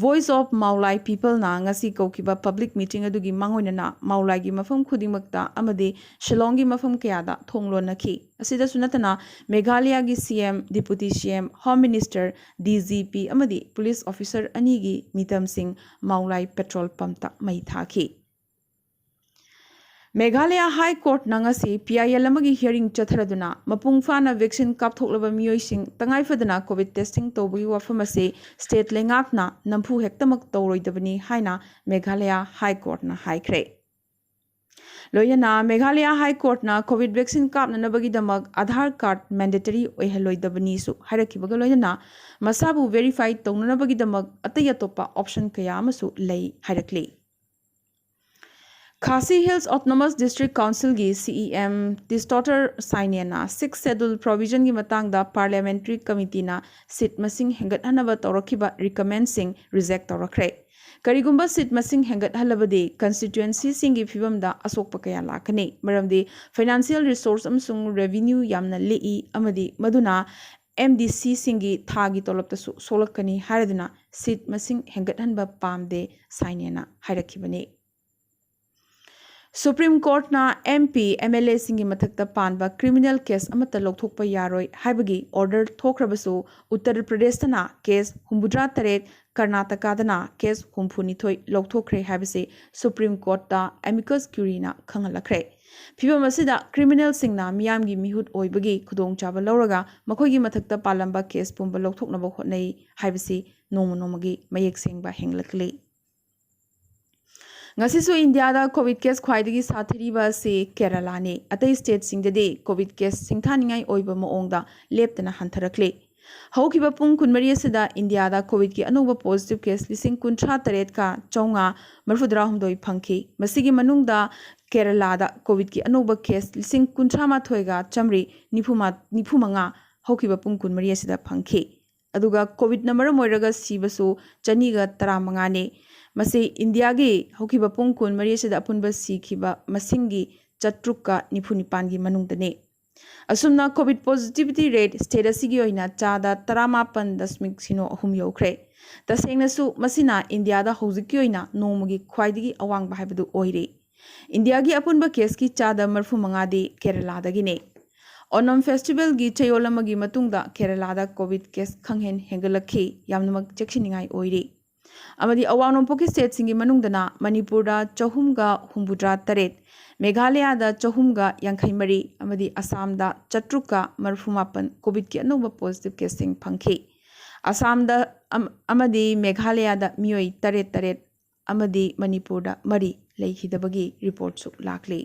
Voice of Maulai Peopleꯅ ꯉꯁꯤ ꯀꯧꯈꯤꯕ ꯄꯕ꯭ꯂꯤꯛ ꯃꯤꯇꯤꯡ ꯑꯗꯨꯒꯤ ꯃꯥꯡꯑꯣꯏꯅꯅ ꯃꯥꯎꯂꯥꯏꯒꯤ ꯃꯐꯝ ꯈꯨꯗꯤꯡꯃꯛꯇ ꯑꯃꯗꯤ ꯁꯤꯂꯣꯡꯒꯤ ꯃꯐꯝ ꯀꯌꯥꯗ ꯊꯣꯡ ꯂꯣꯟꯅꯈꯤ꯫ ꯑꯁꯤꯗꯁꯨ ꯅꯠꯇꯅ ꯃꯦꯘꯥꯂꯌꯥꯒꯤ ꯁꯤ ꯑꯦꯝ, ꯗꯤꯄꯨꯇꯤ ꯁꯤ M, home minister, D G P ꯑꯃꯗꯤ ꯄꯨꯂꯤꯁ ꯑꯣꯐꯤꯁꯔ ꯑꯅꯤꯒꯤ ꯃꯤꯇꯝꯁꯤꯡ ꯃꯥꯎꯂꯥꯏ ꯄꯦꯇ꯭ꯔꯣꯜ ꯄꯝꯇ ꯃꯩ ꯊꯥꯈꯤ꯫ ꯃꯦꯘꯥꯂꯌꯥ ꯍꯥꯏ ꯀꯣꯔꯠꯅ ꯉꯁꯤ ꯄꯤ ꯑꯥꯏ ꯑꯦꯜ ꯑꯃꯒꯤ ꯍꯤꯌꯔꯤꯡ ꯆꯠꯊꯔꯗꯨꯅ ꯃꯄꯨꯡ ꯐꯥꯅ ꯚꯦꯛꯁꯤꯟ ꯀꯥꯞꯊꯣꯛꯂꯕ ꯃꯤꯑꯣꯏꯁꯤꯡ ꯇꯉꯥꯏꯐꯗꯅ ꯀꯣꯚꯤꯗ ꯇꯦꯁꯇꯤꯡ ꯇꯧꯕꯒꯤ ꯋꯥꯐꯝ ꯑꯁꯤ ꯁ꯭ꯇꯦꯠ ꯂꯩꯉꯥꯛꯅ ꯅꯝꯐꯨ ꯍꯦꯛꯇꯃꯛ ꯇꯧꯔꯣꯏꯗꯕꯅꯤ ꯍꯥꯏꯅ ꯃꯦꯘꯥꯂꯌꯥ ꯍꯥꯏ ꯀꯣꯔꯠꯅ ꯍꯥꯏꯈ꯭ꯔꯦ꯫ ꯂꯣꯏꯅꯅ ꯃꯦꯘꯥꯂꯌꯥ ꯍꯥꯏ ꯀꯣꯔꯠꯅ COVID vaccine ꯀꯥꯞꯅꯅꯕꯒꯤꯗꯃꯛ Aadhaar card mandatory ꯑꯣꯏꯍꯜꯂꯣꯏꯗꯕꯅꯤꯁꯨ ꯍꯥꯏꯔꯛꯈꯤꯕꯒ ꯂꯣꯏꯅꯅ ꯃꯁꯥꯕꯨ ꯚꯦꯔꯤꯐꯥꯏ ꯇꯧꯅꯅꯕꯒꯤꯗꯃꯛ ꯑꯇꯩ ꯑꯇꯣꯞꯄ ꯑꯣꯞꯁꯟ ꯀꯌꯥ ꯑꯃꯁꯨ ꯂꯩ ꯍꯥꯏꯔꯛꯂꯤ꯫ ꯈꯥꯁꯤ ꯍꯤꯜꯁ ꯑꯣꯇꯣꯅꯣꯃꯁ ꯗꯤꯁꯇ꯭ꯔꯤꯛ ꯀꯥꯎꯟꯁꯤꯜꯒꯤ ꯁꯤ ꯏ ꯑꯦꯝ ꯇꯤꯁꯇꯣꯇꯔ ꯁꯥꯏꯅꯦꯅ ꯁꯤꯛꯁ ꯁꯦꯗꯨꯜ ꯄ꯭ꯔꯣꯚꯤꯖꯟꯒꯤ ꯃꯇꯥꯡꯗ ꯄꯥꯔꯂꯤꯌꯥꯃꯦꯟꯇꯔꯤ ꯀꯃꯤꯇꯤꯅ ꯁꯤꯠ ꯃꯁꯤꯡ ꯍꯦꯟꯒꯠꯍꯟꯅꯕ ꯇꯧꯔꯛꯈꯤꯕ ꯔꯤꯀꯃꯦꯟꯁꯤꯡ ꯔꯤꯖꯦꯛ ꯇꯧꯔꯛꯈ꯭ꯔꯦ꯫ ꯀꯔꯤꯒꯨꯝꯕ ꯁꯤꯠ ꯃꯁꯤꯡ ꯍꯦꯟꯒꯠꯍꯜꯂꯕꯗꯤ ꯀꯟꯁꯇꯤꯇ꯭ꯋꯦꯟꯁꯤꯁꯤꯡꯒꯤ ꯐꯤꯕꯝꯗ ꯑꯁꯣꯛꯄ ꯀꯌꯥ ꯂꯥꯛꯀꯅꯤ, ꯃꯔꯝꯗꯤ ꯐꯥꯏꯅꯥꯟꯁꯤꯌꯦꯜ ꯔꯤꯁꯣꯔꯁ ꯑꯃꯁꯨꯡ ꯔꯦꯚꯤꯅ꯭ꯌꯨ ꯌꯥꯝꯅ ꯂꯤꯛꯏ ꯑꯃꯗꯤ ꯃꯗꯨꯅ ꯑꯦꯝ ꯗꯤ ꯁꯤꯁꯤꯡꯒꯤ ꯊꯥꯒꯤ ꯇꯣꯂꯣꯞꯇꯁꯨ ꯁꯣꯛꯂꯛꯀꯅꯤ ꯍꯥꯏꯔꯗꯨꯅ ꯁꯤꯠ ꯃꯁꯤꯡ ꯍꯦꯟꯒꯠꯍꯟꯕ ꯄꯥꯝꯗꯦ ꯁꯥꯏꯅꯦꯅ ꯍꯥꯏꯔꯛꯈꯤꯕꯅꯤ꯫ ꯁꯨꯄ꯭ꯔꯤꯝ ꯀꯣꯔꯠꯅ ꯑꯦꯝ ꯄꯤ, ꯑꯦꯝ ꯑꯦꯜ ꯑꯦꯁꯤꯡꯒꯤ ꯃꯊꯛꯇ ꯄꯥꯟꯕ ꯀ꯭ꯔꯤꯃꯤꯅꯦꯜ ꯀꯦꯁ ꯑꯃꯠꯇ ꯂꯧꯊꯣꯛꯄ ꯌꯥꯔꯣꯏ ꯍꯥꯏꯕꯒꯤ ꯑꯣꯔꯗꯔ ꯊꯣꯛꯈ꯭ꯔꯕꯁꯨ, ꯎꯠꯇꯔ ꯄ꯭ꯔꯗꯦꯁꯇꯅ ꯀꯦꯁ ꯍꯨꯝꯐꯨꯇꯔꯥ ꯇꯔꯦꯠ, ꯀꯔꯅꯥꯇꯀꯥꯗꯅ ꯀꯦꯁ ꯍꯨꯝꯐꯨꯅꯤꯊꯣꯏ ꯂꯧꯊꯣꯛꯈ꯭ꯔꯦ ꯍꯥꯏꯕꯁꯤ ꯁꯨꯄ꯭ꯔꯤꯝ ꯀꯣꯔꯠꯇ ꯑꯦꯃꯤꯀꯁ ꯀ꯭ꯌꯨꯔꯤꯅ ꯈꯪꯍꯜꯂꯛꯈ꯭ꯔꯦ꯫ ꯐꯤꯚꯝ ꯑꯁꯤꯗ ꯀ꯭ꯔꯤꯃꯤꯅꯦꯜꯁꯤꯡꯅ ꯃꯤꯌꯥꯝꯒꯤ ꯃꯤꯍꯨꯠ ꯑꯣꯏꯕꯒꯤ ꯈꯨꯗꯣꯡꯆꯥꯕ ꯂꯧꯔꯒ ꯃꯈꯣꯏꯒꯤ ꯃꯊꯛꯇ ꯄꯥꯜꯂꯝꯕ ꯀꯦꯁ ꯄꯨꯝꯕ ꯂꯧꯊꯣꯛꯅꯕ ꯍꯣꯠꯅꯩ ꯍꯥꯏꯕꯁꯤ ꯅꯣꯡꯃ ꯅꯣꯡꯃꯒꯤ ꯃꯌꯦꯛ ꯁꯦꯡꯕ ꯍꯦꯟꯒꯠꯂꯛꯂꯤ꯫ ꯉꯁꯤꯁꯨ ꯏꯟꯗꯤꯌꯥꯗ ꯀꯣꯚꯤꯗ ꯀꯦꯁ ꯈ꯭ꯋꯥꯏꯗꯒꯤ ꯁꯥꯊꯤꯔꯤꯕ ꯑꯁꯤ ꯀꯦꯔꯂꯥꯅꯤ꯫ ꯑꯇꯩ ꯁ꯭ꯇꯦꯠꯁꯤꯡꯗꯗꯤ ꯀꯣꯚꯤꯗ ꯀꯦꯁ ꯁꯤꯡꯊꯥꯅꯤꯡꯉꯥꯏ ꯑꯣꯏꯕ ꯃꯑꯣꯡꯗ ꯂꯦꯞꯇꯅ ꯍꯟꯊꯔꯛꯂꯤ꯫ ꯍꯧꯈꯤꯕ ꯄꯨꯡ ꯀꯨꯟꯃꯔꯤ ꯑꯁꯤꯗ ꯏꯟꯗꯤꯌꯥꯗ ꯀꯣꯚꯤꯗꯀꯤ ꯑꯅꯧꯕ ꯄꯣꯖꯤꯇꯤꯚ ꯀꯦꯁ ꯂꯤꯁꯤꯡ ꯀꯨꯟꯊ꯭ꯔꯥ ꯇꯔꯦꯠꯀ ꯆꯥꯝꯃꯉꯥ ꯃꯔꯤꯐꯨꯇꯔꯥꯍꯨꯝꯗꯣꯏ ꯐꯪꯈꯤ꯫ ꯃꯁꯤꯒꯤ ꯃꯅꯨꯡꯗ ꯀꯦꯔꯂꯥꯗ ꯀꯣꯚꯤꯗꯀꯤ ꯑꯅꯧꯕ ꯀꯦꯁ ꯂꯤꯁꯤꯡ ꯀꯨꯟꯊ꯭ꯔꯥ ꯃꯥꯊꯣꯏꯒ ꯆꯥꯝꯃꯔꯤ ꯅꯤꯐꯨ ꯃꯥ-, ꯅꯤꯐꯨ ꯃꯉꯥ ꯍꯧꯈꯤꯕ ꯄꯨꯡ ꯀꯨꯟꯃꯔꯤ ꯑꯁꯤꯗ ꯐꯪꯈꯤ꯫ ꯑꯗꯨꯒ ꯀꯣꯚꯤꯗꯅ ꯃꯔꯝ ꯑꯣꯏꯔꯒ ꯁꯤꯕꯁꯨ ꯆꯅꯤꯒ ꯇꯔꯥ ꯃꯉꯥꯅꯤ꯫ ꯃꯁꯤ ꯏꯟꯗꯤꯌꯥꯒꯤ ꯍꯧꯈꯤꯕ ꯄꯨꯡ ꯀꯨꯟꯃꯔꯤ ꯑꯁꯤꯗ ꯑꯄꯨꯟꯕ ꯁꯤꯈꯤꯕ ꯃꯁꯤꯡꯒꯤ ꯆꯥꯇ꯭ꯔꯨꯛꯀ ꯅꯤꯐꯨ ꯅꯤꯄꯥꯟꯒꯤ ꯃꯅꯨꯡꯗꯅꯤ꯫ ꯑꯁꯨꯝꯅ ꯀꯣꯚꯤꯗ ꯄꯣꯖꯤꯇꯤꯚꯤꯇꯤ ꯔꯦꯠ ꯁ꯭ꯇꯦꯠ ꯑꯁꯤꯒꯤ ꯑꯣꯏꯅ ꯆꯥꯗ ꯇꯔꯥꯃꯥꯄꯟ ꯗꯁꯃꯤꯛ ꯁꯤꯅꯣ ꯑꯍꯨꯝ ꯌꯧꯈ꯭ꯔꯦ꯫ ꯇꯁꯦꯡꯅꯁꯨ ꯃꯁꯤꯅ ꯏꯟꯗꯤꯌꯥꯗ ꯍꯧꯖꯤꯛꯀꯤ ꯑꯣꯏꯅ ꯅꯣꯡꯃꯒꯤ ꯈ꯭ꯋꯥꯏꯗꯒꯤ ꯑꯋꯥꯡꯕ ꯍꯥꯏꯕꯗꯨ ꯑꯣꯏꯔꯦ꯫ ꯏꯟꯗꯤꯌꯥꯒꯤ ꯑꯄꯨꯟꯕ ꯀꯦꯁꯀꯤ ꯆꯥꯗ ꯃꯔꯤꯐꯨ ꯃꯉꯥꯗꯤ ꯀꯦꯔꯂꯥꯗꯒꯤꯅꯤ꯫ ꯑꯣꯅꯝ ꯐꯦꯁꯇꯤꯚꯦꯜꯒꯤ ꯆꯌꯣꯜ ꯑꯃꯒꯤ ꯃꯇꯨꯡꯗ ꯀꯦꯔꯂꯥꯗ ꯀꯣꯚꯤꯗ ꯀꯦꯁ ꯈꯪꯍꯦꯟ ꯍꯦꯟꯒꯠꯂꯛꯈꯤ, ꯌꯥꯝꯅꯃꯛ ꯆꯦꯛꯁꯤꯟꯅꯤꯡꯉꯥꯏ ꯑꯣꯏꯔꯤ꯫ ꯑꯃꯗꯤ ꯑꯋꯥꯡ ꯅꯣꯡꯄꯣꯛꯀꯤ ꯁ꯭ꯇꯦꯠꯁꯤꯡꯒꯤ ꯃꯅꯨꯡꯗꯅ ꯃꯅꯤꯄꯨꯔꯗ ꯆꯍꯨꯝꯒ ꯍꯨꯝꯐꯨꯇꯔꯥ ꯇꯔꯦꯠ, ꯃꯦꯘꯥꯂꯌꯥꯗ ꯆꯍꯨꯝꯒ ꯌꯥꯡꯈꯩ ꯃꯔꯤ ꯑꯃꯗꯤ ꯑꯁꯥꯝꯗ ꯆꯥꯇ꯭ꯔꯨꯛꯀ ꯃꯔꯤꯐꯨ ꯃꯥꯄꯟ ꯀꯣꯚꯤꯗꯀꯤ ꯑꯅꯧꯕ ꯄꯣꯖꯤꯇꯤꯚ ꯀꯦꯁꯁꯤꯡ ꯐꯪꯈꯤ꯫ ꯑꯁꯥꯝꯗ ꯑꯝ-, ꯑꯃꯗꯤ ꯃꯦꯘꯥꯂꯌꯥꯗ ꯃꯤꯑꯣꯏ ꯇꯔꯦꯠ ꯇꯔꯦꯠ ꯑꯃꯗꯤ ꯃꯅꯤꯄꯨꯔꯗ ꯃꯔꯤ ꯂꯩꯈꯤꯗꯕꯒꯤ ꯔꯤꯄꯣꯔꯠꯁꯨ ꯂꯥꯛꯂꯤ꯫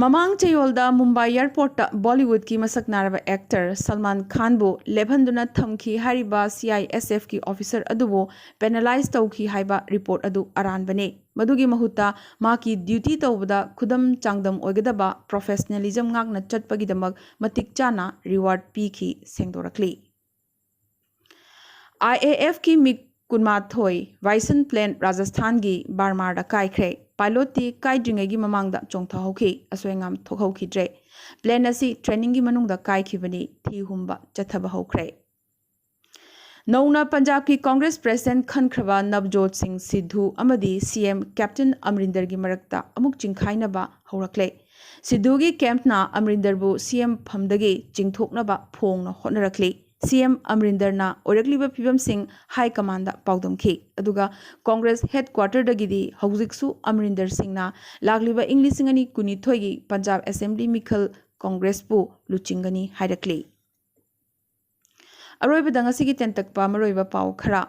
ꯃꯃꯥꯡ ꯆꯌꯣꯜꯗ ꯃꯨꯝꯕꯥꯏ ꯑꯦꯌꯔꯄꯣꯔꯠꯇ ꯕꯣꯂꯤꯋꯨꯗꯀꯤ ꯃꯁꯛ ꯅꯥꯏꯔꯕ ꯑꯦꯛꯇꯔ ꯁꯜꯃꯥꯟ ꯈꯥꯟꯕꯨ ꯂꯦꯞꯍꯟꯗꯨꯅ ꯊꯝꯈꯤ ꯍꯥꯏꯔꯤꯕ ꯁꯤ ꯑꯥꯏ ꯑꯦꯁ ꯑꯦꯐꯀꯤ ꯑꯣꯐꯤꯁꯔ ꯑꯗꯨꯕꯨ ꯄꯦꯅꯦꯂꯥꯏꯖ ꯇꯧꯈꯤ ꯍꯥꯏꯕ ꯔꯤꯄꯣꯔꯠ ꯑꯗꯨ ꯑꯔꯥꯟꯕꯅꯤ꯫ ꯃꯗꯨꯒꯤ ꯃꯍꯨꯠꯇ ꯃꯍꯥꯛꯀꯤ ꯗ꯭ꯌꯨꯇꯤ ꯇꯧꯕꯗ ꯈꯨꯗꯝ ꯆꯥꯡꯗꯝ ꯑꯣꯏꯒꯗꯕ ꯄ꯭ꯔꯣꯐꯦꯁꯅꯦꯂꯤꯖꯝ ꯉꯥꯛꯅ ꯆꯠꯄꯒꯤꯗꯃꯛ ꯃꯇꯤꯛ ꯆꯥꯅ ꯔꯤꯋꯥꯔꯗ ꯄꯤꯈꯤ ꯁꯦꯡꯗꯣꯔꯛꯂꯤ꯫ ꯑꯥꯏ ꯑꯦ ꯑꯦꯐꯀꯤ ꯃꯤꯒ ꯀꯨꯟꯃꯥꯊꯣꯏ ꯕꯥꯏꯁꯟ ꯄ꯭ꯂꯦꯟ ꯔꯥꯖꯁꯊꯥꯟꯒꯤ ꯕꯥꯔꯃꯥꯔꯗ ꯀꯥꯏꯈ꯭ꯔꯦ꯫ ꯄꯥꯏꯂꯣꯠꯇꯤ ꯀꯥꯏꯗ꯭ꯔꯤꯉꯩꯒꯤ ꯃꯃꯥꯡꯗ ꯆꯣꯡꯊꯍꯧꯈꯤ꯫ ꯑꯁꯣꯏ ꯑꯉꯥꯝ ꯊꯣꯛꯍꯧꯈꯤꯗ꯭ꯔꯦ꯫ ꯄ꯭ꯂꯦꯟ ꯑꯁꯤ ꯇ꯭ꯔꯦꯅꯤꯡꯒꯤ ꯃꯅꯨꯡꯗ ꯀꯥꯏꯈꯤꯕꯅꯤ꯫ ꯊꯤ ꯍꯨꯝꯕ ꯆꯠꯊꯕ ꯍꯧꯈ꯭ꯔꯦ꯫ ꯅꯧꯅ ꯄꯟꯖꯥꯕꯀꯤ ꯀꯣꯡꯒ꯭ꯔꯦꯁ ꯄ꯭ꯔꯦꯁꯤꯗꯦꯟꯠ ꯈꯟꯈ꯭ꯔꯕ ꯅꯕꯖꯣꯠ ꯁꯤꯡ ꯁꯤꯙꯨ ꯑꯃꯗꯤ ꯁꯤ ꯑꯦꯝ ꯀꯦꯞꯇꯦꯟ ꯑꯃꯔꯤꯟꯗꯔꯒꯤ ꯃꯔꯛꯇ ꯑꯃꯨꯛ ꯆꯤꯡꯈꯥꯏꯅꯕ ꯍꯧꯔꯛꯂꯦ꯫ ꯁꯤꯙꯨꯒꯤ ꯀꯦꯝꯞꯅ ꯑꯃꯔꯤꯟꯗꯔꯕꯨ ꯁꯤ ꯑꯦꯝ ꯐꯝꯗꯒꯤ ꯆꯤꯡꯊꯣꯛꯅꯕ ꯐꯣꯡꯅ ꯍꯣꯠꯅꯔꯛꯂꯤ꯫ ꯁꯤ ꯑꯦꯝ ꯑꯃꯔꯤꯟꯗꯔꯅ ꯑꯣꯏꯔꯛꯂꯤꯕ ꯐꯤꯕꯝꯁꯤꯡ ꯍꯥꯏ ꯀꯃꯥꯟꯗ ꯄꯥꯎꯗꯝꯈꯤ꯫ ꯑꯗꯨꯒ ꯀꯣꯡꯒ꯭ꯔꯦꯁ ꯍꯦꯗꯀ꯭ꯋꯥꯇꯔꯗꯒꯤꯗꯤ ꯍꯧꯖꯤꯛꯁꯨ ꯑꯃꯔꯤꯟꯗꯔ ꯁꯤꯡꯅ ꯂꯥꯛꯂꯤꯕ ꯏꯪ ꯂꯤꯁꯤꯡ ꯑꯅꯤ ꯀꯨꯟꯅꯤꯊꯣꯏꯒꯤ ꯄꯟꯖꯥꯕ ꯑꯦꯁꯦꯝꯕ꯭ꯂꯤ ꯃꯤꯈꯜ ꯀꯣꯡꯒ꯭ꯔꯦꯁꯄꯨ ꯂꯨꯆꯤꯡꯒꯅꯤ ꯍꯥꯏꯔꯛꯂꯤ꯫ ꯑꯔꯣꯏꯕꯗ ꯉꯁꯤꯒꯤ ꯇꯦꯟꯇꯛꯄ ꯃꯔꯨꯑꯣꯏꯕ ꯄꯥꯎ ꯈꯔ꯫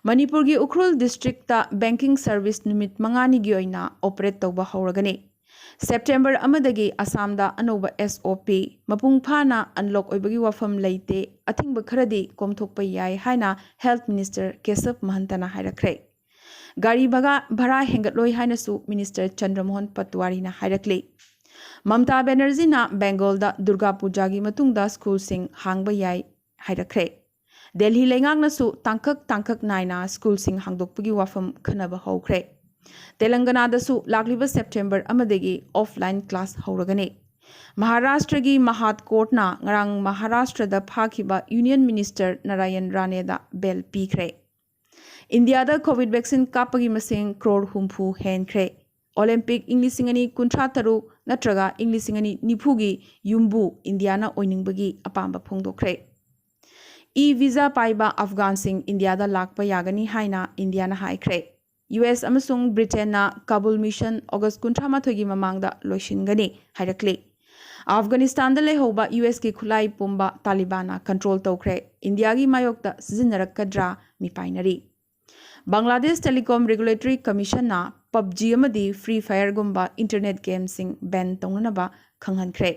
ꯃꯅꯤꯄꯨꯔꯒꯤ ꯎꯈ꯭ꯔꯨꯜ ꯗꯤꯁꯇ꯭ꯔꯤꯛꯇ ꯕꯦꯡꯀꯤꯡ ꯁꯔꯚꯤꯁ ꯅꯨꯃꯤꯠ ꯃꯉꯥꯅꯤꯒꯤ ꯑꯣꯏꯅ ꯑꯣꯄꯔꯦꯠ ꯇꯧꯕ ꯍꯧꯔꯒꯅꯤ꯫ ꯁꯦꯞꯇꯦꯝꯕꯔ ꯑꯃꯗꯒꯤ ꯑꯁꯥꯝꯗ ꯑꯅꯧꯕ ꯑꯦꯁ ꯑꯣ ꯄꯤ, ꯃꯄꯨꯡ ꯐꯥꯅ ꯑꯟꯂꯣꯛ ꯑꯣꯏꯕꯒꯤ ꯋꯥꯐꯝ ꯂꯩꯇꯦ, ꯑꯊꯤꯡꯕ ꯈꯔꯗꯤ ꯀꯣꯝꯊꯣꯛꯄ ꯌꯥꯏ ꯍꯥꯏꯅ ꯍꯦꯜꯊ ꯃꯤꯅꯤꯁꯇꯔ ꯀꯦꯁꯕ ꯃꯍꯟꯇꯅ ꯍꯥꯏꯔꯛꯈ꯭ꯔꯦ꯫ ꯒꯥꯔꯤ ꯚꯔꯥ, ꯚꯔꯥ ꯍꯦꯟꯒꯠꯂꯣꯏ ꯍꯥꯏꯅꯁꯨ ꯃꯤꯅꯤꯁꯇꯔ ꯆꯟꯗ꯭ꯔꯃꯣꯍꯟ ꯄꯠꯋꯥꯔꯤꯅ ꯍꯥꯏꯔꯛꯂꯤ꯫ ꯃꯝꯇꯥ ꯕꯦꯅꯔꯖꯤꯅ ꯕꯦꯡꯒꯣꯜꯗ ꯗꯨꯔꯒꯥ ꯄꯨꯖꯥꯒꯤ ꯃꯇꯨꯡꯗ ꯁ꯭ꯀꯨꯜꯁꯤꯡ ꯍꯥꯡꯕ ꯌꯥꯏ ꯍꯥꯏꯔꯛꯈ꯭ꯔꯦ꯫ ꯗꯦꯜꯍꯤ ꯂꯩꯉꯥꯛꯅꯁꯨ ꯇꯥꯡꯀꯛ ꯇꯥꯡꯀꯛ ꯅꯥꯏꯅ ꯁ꯭ꯀꯨꯜꯁꯤꯡ ꯍꯥꯡꯗꯣꯛꯄꯒꯤ ꯋꯥꯐꯝ ꯈꯟꯅꯕ ꯍꯧꯈ꯭ꯔꯦ꯫ ꯇꯦꯂꯪꯒꯅꯥꯗꯁꯨ ꯂꯥꯛꯂꯤꯕ ꯁꯦꯞꯇꯦꯝꯕꯔ ꯑꯃꯗꯒꯤ ꯑꯣꯐꯂꯥꯏꯟ ꯀ꯭ꯂꯥꯁ ꯍꯧꯔꯒꯅꯤ꯫ ꯃꯍꯥꯔꯥꯁꯇ꯭ꯔꯒꯤ ꯃꯍꯥꯠ ꯀꯣꯔꯠꯅ ꯉꯔꯥꯡ ꯃꯍꯥꯔꯥꯁꯇ꯭ꯔꯗ ꯐꯥꯈꯤꯕ ꯌꯨꯅꯤꯌꯟ ꯃꯤꯅꯤꯁꯇꯔ ꯅꯥꯔꯥꯌꯟ ꯔꯥꯅꯦꯗ ꯕꯦꯜ ꯄꯤꯈ꯭ꯔꯦ꯫ ꯏꯟꯗꯤꯌꯥꯗ ꯀꯣꯚꯤꯗ ꯚꯦꯛꯁꯤꯟ ꯀꯥꯞꯄꯒꯤ ꯃꯁꯤꯡ ꯀ꯭ꯔꯣꯔ ꯍꯨꯝꯐꯨ ꯍꯦꯟꯈ꯭ꯔꯦ꯫ ꯑꯣꯂꯦꯝꯄꯤꯛ ꯏꯪ ꯂꯤꯁꯤꯡ ꯑꯅꯤ ꯀꯨꯟꯊ꯭ꯔꯥ ꯇꯔꯨꯛ ꯅꯠꯇ꯭ꯔꯒ ꯏꯪ ꯂꯤꯁꯤꯡ ꯑꯅꯤ ꯅꯤꯐꯨꯒꯤ ꯌꯨꯝꯕꯨ ꯏꯟꯗꯤꯌꯥꯅ ꯑꯣꯏꯅꯤꯡꯕꯒꯤ ꯑꯄꯥꯝꯕ ꯐꯣꯡꯗꯣꯛꯈ꯭ꯔꯦ꯫ ꯏ ꯚꯤꯖꯥ ꯄꯥꯏꯕ ꯑꯐꯒꯥꯟꯁꯤꯡ ꯏꯟꯗꯤꯌꯥꯗ ꯂꯥꯛꯄ ꯌꯥꯒꯅꯤ ꯍꯥꯏꯅ ꯏꯟꯗꯤꯌꯥꯅ ꯍꯥꯏꯈ꯭ꯔꯦ꯫ ꯌꯨ ꯑꯦꯁ ꯑꯃꯁꯨꯡ ꯕ꯭ꯔꯤꯇꯦꯟꯅ ꯀꯥꯕꯨꯜ ꯃꯤꯁꯟ ꯑꯣꯒꯁ ꯀꯨꯟꯊ꯭ꯔꯥ ꯃꯥꯊꯣꯏꯒꯤ ꯃꯃꯥꯡꯗ ꯂꯣꯏꯁꯤꯟꯒꯅꯤ ꯍꯥꯏꯔꯛꯂꯤ꯫ ꯑꯐꯒꯥꯅꯤꯁꯇꯥꯟꯗ ꯂꯩꯍꯧꯕ ꯌꯨ ꯑꯦꯁꯀꯤ ꯈꯨꯠꯂꯥꯏ ꯄꯨꯝꯕ ꯇꯥꯂꯤꯕꯥꯟꯅ ꯀꯟꯇ꯭ꯔꯣꯜ ꯇꯧꯈ꯭ꯔꯦ꯫ ꯏꯟꯗꯤꯌꯥꯒꯤ ꯃꯥꯌꯣꯛꯇ ꯁꯤꯖꯤꯟꯅꯔꯛꯀꯗ꯭ꯔꯥ ꯃꯤꯄꯥꯏꯅꯔꯤ꯫ ꯕꯪꯒ꯭ꯂꯥꯗꯦꯁ ꯇꯦꯂꯤꯀꯣꯝ ꯔꯤꯒꯨꯂꯦꯇꯔꯤ ꯀꯃꯤꯁꯟꯅ ꯄꯕꯖꯤ ꯑꯃꯗꯤ ꯐ꯭ꯔꯤ ꯐꯥꯌꯔꯒꯨꯝꯕ ꯏꯟꯇꯔꯅꯦꯠ ꯒꯦꯝꯁꯤꯡ ꯕꯦꯟ ꯇꯧꯅꯅꯕ ꯈꯪꯍꯟꯈ꯭ꯔꯦ꯫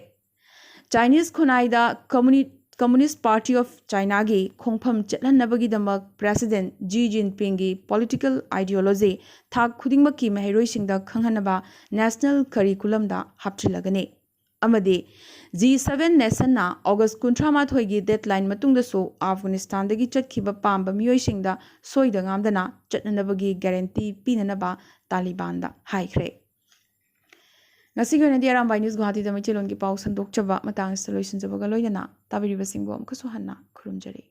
ꯆꯥꯏꯅꯤꯁ ꯈꯨꯟꯅꯥꯏꯗ ꯀꯝꯃꯨꯅꯤ-, ꯀꯝꯃꯨꯅꯤꯁ ꯄꯥꯔꯇꯤ ꯑꯣꯐ ꯆꯥꯏꯅꯥꯒꯤ ꯈꯣꯡꯐꯝ ꯆꯠꯍꯟꯅꯕꯒꯤꯗꯃꯛ ꯄ꯭ꯔꯦꯁꯤꯗꯦꯟꯠ ꯖꯤ ꯖꯤꯟꯄꯤꯡꯒꯤ ꯄꯣꯂꯤꯇꯤꯀꯦꯜ ꯑꯥꯏꯗꯤꯌꯣꯂꯣꯖꯤ ꯊꯥꯛ ꯈꯨꯗꯤꯡꯃꯛꯀꯤ ꯃꯍꯩꯔꯣꯏꯁꯤꯡꯗ ꯈꯪꯍꯟꯅꯕ ꯅꯦꯁꯅꯦꯜ ꯀꯔꯤꯀꯨꯂꯝꯗ ꯍꯥꯞꯆꯤꯜꯂꯒꯅꯤ꯫ ꯑꯃꯗꯤ ꯖꯤ ꯁꯚꯦꯟ ꯅꯦꯁꯟꯅ ꯑꯣꯒꯁ ꯀꯨꯟꯊ꯭ꯔꯥ ꯃꯥꯊꯣꯏꯒꯤ ꯗꯦꯗꯂꯥꯏꯟ ꯃꯇꯨꯡꯗꯁꯨ ꯑꯐꯒꯥꯅꯤꯁꯇꯥꯟꯗꯒꯤ ꯆꯠꯈꯤꯕ ꯄꯥꯝꯕ ꯃꯤꯑꯣꯏꯁꯤꯡꯗ ꯁꯣꯏꯗ ꯉꯥꯝꯗꯅ ꯆꯠꯅꯅꯕꯒꯤ ꯒꯦꯔꯦꯟꯇꯤ ꯄꯤꯅꯅꯕ ꯇꯥꯂꯤꯕꯥꯟꯗ ꯍꯥꯏꯈ꯭ꯔꯦ꯫ ꯉꯁꯤꯒꯤ ꯑꯣꯏꯅꯗꯤ ꯑꯔꯥꯝꯕꯥꯏ ꯅ꯭ꯌꯨꯁ ꯒꯨꯋꯥꯍꯥꯇꯤꯗ ꯃꯩꯇꯩꯂꯣꯟꯒꯤ ꯄꯥꯎ ꯁꯟꯗꯣꯛꯆꯕ ꯃꯇꯥꯡ ꯑꯁꯤꯗ ꯂꯣꯏꯁꯤꯟꯖꯕꯒ ꯂꯣꯏꯅꯅ ꯇꯥꯕꯤꯔꯤꯕꯁꯤꯡꯕꯨ ꯑꯃꯨꯛꯀꯁꯨ ꯍꯟꯅ ꯈꯨꯔꯨꯝꯖꯔꯤ꯫